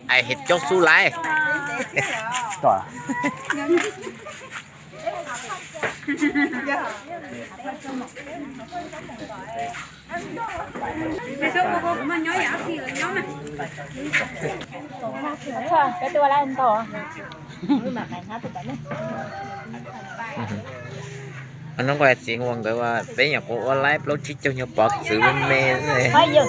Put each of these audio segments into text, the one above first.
Ai, hes coob xub laiv. Hnub nqua txiv ua nkawd ua peb nyuam qhuav ua laib plaub tsib caug nyuag pov txwv me me. Yawg,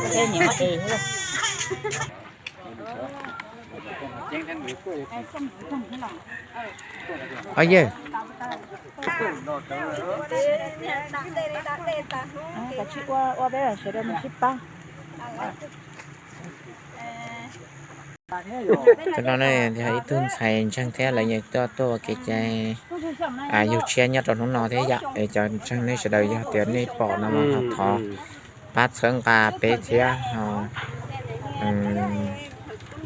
tus no yog ib tug ntxhais ntseeg thiab lawv tuaj tuaj ua kev cai yug tshiab nyob rau hnub no thiab yom. Es cov ntseeg nej sawv daws yog tias nej pom no los ho thov pab txhawb nqa peb thiab.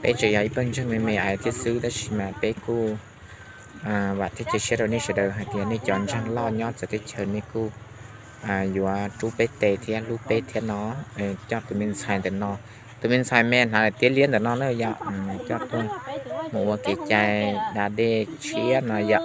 Peb tseem yog ib pawg ntseeg me me ais thiab xwb, tab sis mas peb kuj vam thiab cia siab rau nej sawv daws hais tias nej cov ntseeg loj nyob txawv teb chaws nej kuj yuav rub peb tes thiab hlub peb thiab no. Coj tus me ntxhais ntawm no, tus me ntxhais me hnav tiab liab ntawm no na yom, coj tuaj mus ua kev cai da dej tshiab no yom.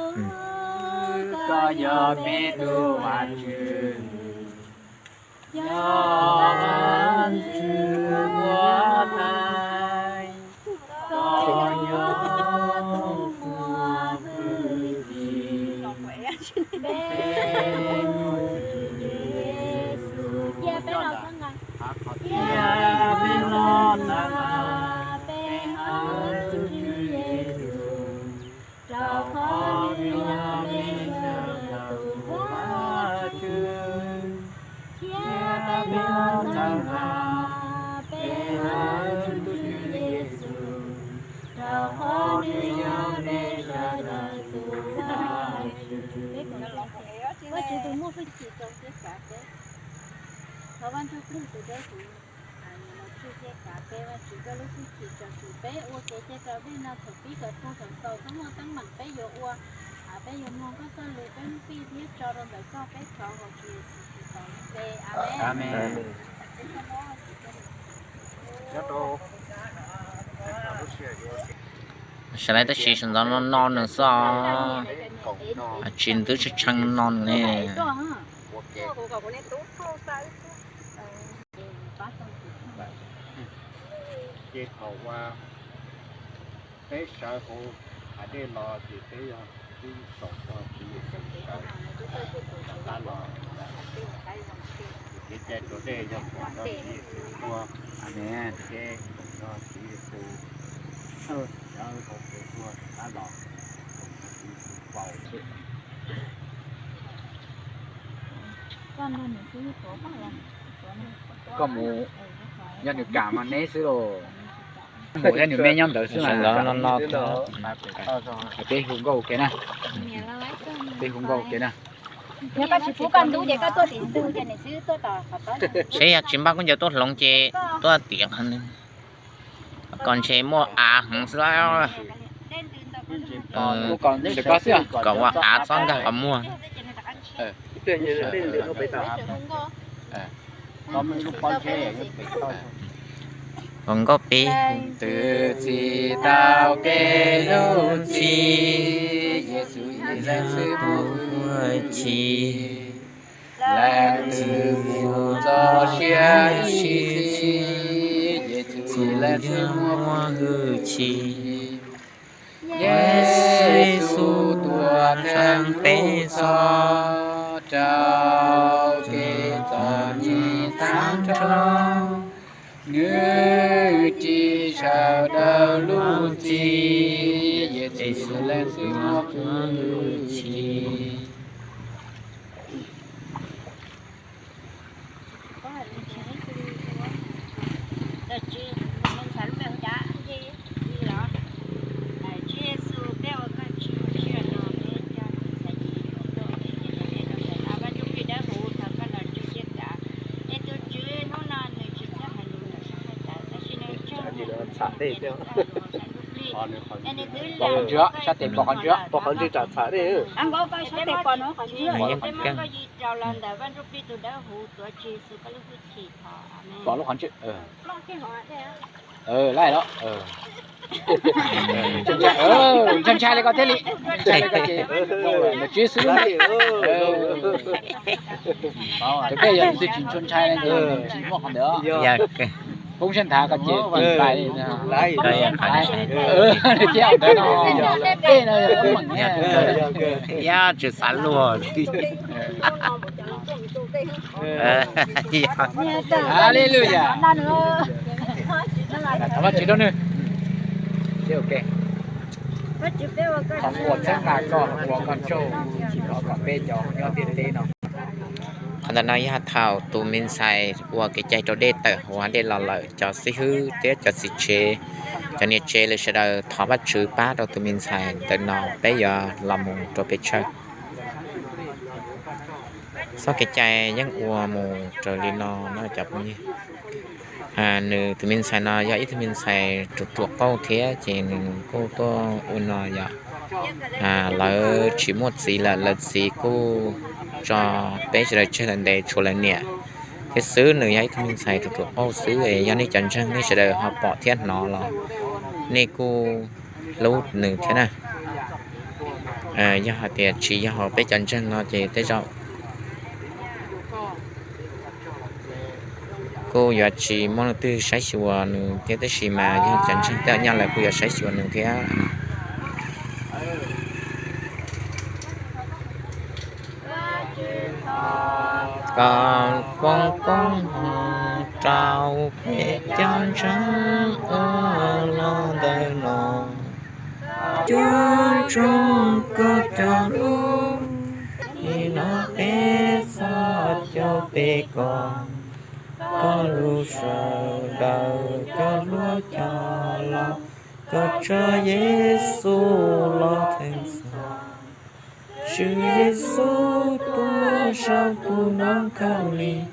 Vajtswv tus muaj hwj chim rau siab kav peb. Thov Vaj Ntsujplig tus dawb huv los tswj siab kav peb, Vajtswv koj lub hwj chim tsom tswm peb ua kev cai raus dej no thaum pib kom txog thaum xaus, teeb meem teeb meem peb yuav ua, peb yuav mloog koj txoj lus, peb fij thiab tso rau ntawm koj, peb thov hauv Tswv Yexus Khetos lub npe, Amees. Sawv daws tab sis sawv ntxov no no nws xwb, tsis ntxim tshee tshee no nws ne. Ces thaum uas peb sawv hauv hav dej los ces peb yog ib zaug tau Tswv Yexus sawv rov qab los. Kev cai raus dej yog koom nrog Tswv Yexus tuag, ces koom nrog Tswv Yexus thawj sawv hauv kev tuag rov qab los, koom nrog Tswv Yexus faus. Koj mus, yog nws kam mas neb xwb los. Mus thiab nws me nyob ntawd xwb mas. Peb hu nkauj ua ke na. Peb hu nkauj ua ke na. Yog koj tsis pub koj ntub ces koj tuaj tim ntug ces nws xwb tuaj tos qhov tob. Seb yog tsis npaj koj ncaws tuaj hloov ces tuaj tiav qhov ntawd. Kom ntshe muaj av heev xwb. Kom ua av txhob nkag qhov muag. Hluas nkauj peb. Leej twg txi tau peb lub txim, Yexus ib leeg xwb muaj hwj chim. Leej twg mus txoj sia sib txig, Yexus ib leeg xwb muaj hwj chim. Yexus tuag txeeb peb txhoj, rau kev txom nyem tag nrho, nws ris sawv daws lub txim, Yexus leej twg muaj hwj chim. Pom qhov ntswg, sab tes pom qhov ntswg, pom qhov ntswg tsam txham dej. Pom lub qhov ntswg. Laij los. Ntshai li koj thiaj li, ntshai li koj ces mus tsib xwb. Tus dej yog tus twg tsis ntshua ntshai li ces tsis muaj qhov ntawd. Poob siab nthav koj ces pais li. Thiab ntawd no, dej no yog koob meem thiab tsis xav luag. Haleluya. Thov Vajtswv rau nws. Qhov uas txhawb nqa koj, qhov uas koj tsaug, thov kom peb cov nyob ntiaj teb no. Qhov ntawm no yog thaum tus me ntxhais ua kev cai rau dej tawm hauv dej los lawm, cov xib hwb thiab cov txiv tsev, cov niam tsev lawv sawv daws thov Vajtswv pab rau tus me ntxhais ntawm no, peb yuav los mus rau peb tshawj. Txoj kev cai yeej ua mus raws li no no cov phooj ywg. Nws tus me ntxhais no yog ib tug me ntxhais ruam ruam qauj thiab ces nws kuj tuaj ua no yom. Lawv tsis muaj txiv lawm, lawv txiv kuj tso peb sawv daws tseg lawm ntev, tshuav lawv niam thiab xwb. Nws yog ib tug me ntxhais ruam ruam qauj xwb, yog nej cov ntseeg nej sawv daws ho pom thiab hnov los nej kuj hlub nws thiab na. Yog hais tias tsis yog hauv peb cov ntseeg no ces tej zaum kuj yuav tsis muaj leej twg saib xyuas nws thiab, tab sis mas yog cov ntseeg tej zaum nyaj lawv kuj yuav saib xyuas nws thiab. Koj foom koob hmoov rau peb cov ntseeg uas los ntawm no. Cov ntseeg koj cov lub, nim no peb txhos caug peb koj, koj lub sawv daws cov hluas coj los, koj tso Yexus los theej txhoj. Tswv Yexus tuaj saum tus ntoo khaub lig,